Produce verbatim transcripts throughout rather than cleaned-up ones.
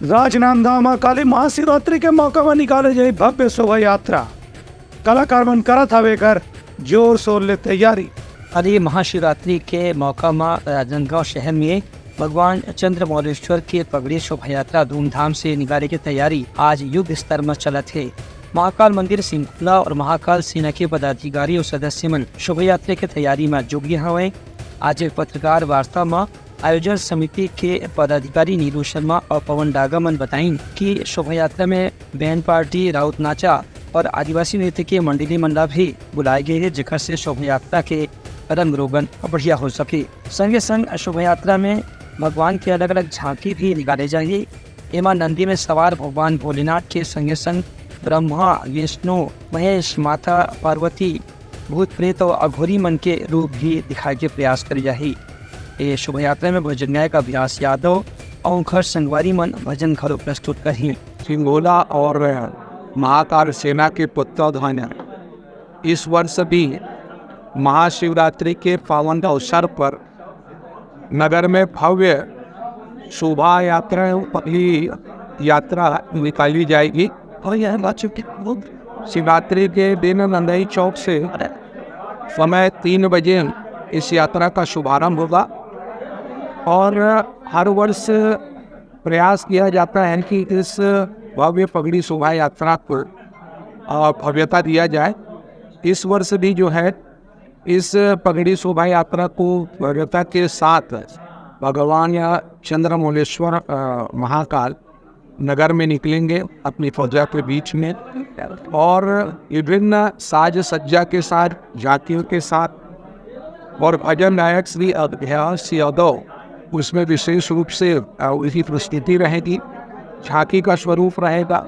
राजनांदगांव म काली महाशिवरात्रि के मौका म निकाले जाही भव्य शोभा यात्रा। कलाकार मन करत हवे एकर जोर शोर ले तैयारी। काली महाशिवरात्रि के मौका म राजनांदगांव शहर में भगवान चंद्रमौलेश्वर के पगड़ी शोभा यात्रा धूमधाम से निकाले के तैयारी आज युद्ध स्तर म चलत हे। महाकाल मंदिर सिंकुला और महाकाल सेना के पदाधिकारी और सदस्य मन शोभा यात्रा के तैयारी म जुट गे हवय। आज एक पत्रकार वार्ता म आयोजन समिति के पदाधिकारी नीरू शर्मा और पवन डागा मन बताइन कि शोभा यात्रा में बैंड पार्टी, राउत नाचा और आदिवासी नृत्य के मंडली मन ला भी बुलाए गए हे, जेकर से शोभा यात्रा के रंग रोगन बढ़िया हो सके। संगे संग शोभा यात्रा में भगवान के अलग-अलग झांकी भी निकाले जाही। एमा नंदी में सवार भगवान भोलेनाथ के संगे संग ब्रह्मा, विष्णु, महेश, माता पार्वती, भूत प्रेत और अघोरी मन के रूप भी दिखाए के प्रयास करे जाही। ये शोभा यात्रा में भजन गायक अभिलाष यादव और उनकर संगवारी मन भजन घलो प्रस्तुत करही। सिंगोला और महाकाल सेना के तत्वाधान इस वर्ष भी महाशिवरात्रि के पावन अवसर पर नगर में भव्य शोभा यात्रा एवं पगड़ी यात्रा निकाली जाएगी। और यह शिवरात्रि के दिन नंदई चौक से समय तीन बजे इस यात्रा का शुभारंभ होगा और हर वर्ष प्रयास किया जाता है कि इस भव्य पगड़ी शोभा यात्रा को, अ, भव्यता दिया जाए। इस वर्ष भी जो है, इस पगड़ी शोभा यात्रा को भव्यता के साथ भगवान या चंद्रमौलेश्वर, अ, महाकाल नगर में निकलेंगे अपनी प्रजा के बीच में और विभिन्न साज सज्जा के साथ, झांकियों के साथ और भजन गायक श्री अभ्यास यादव उसमें विशेष रूप से, अ, उनकी प्रस्तुति रहेगी, झांकी का स्वरूप रहेगा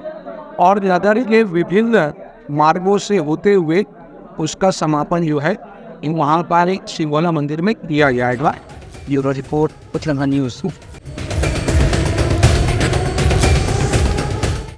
और नगर के विभिन्न मार्गों से होते हुए उसका समापन जो है, वहाँ पर एक सिंगोला मंदिर में किया जाएगा। Bureau report, Utlanga news.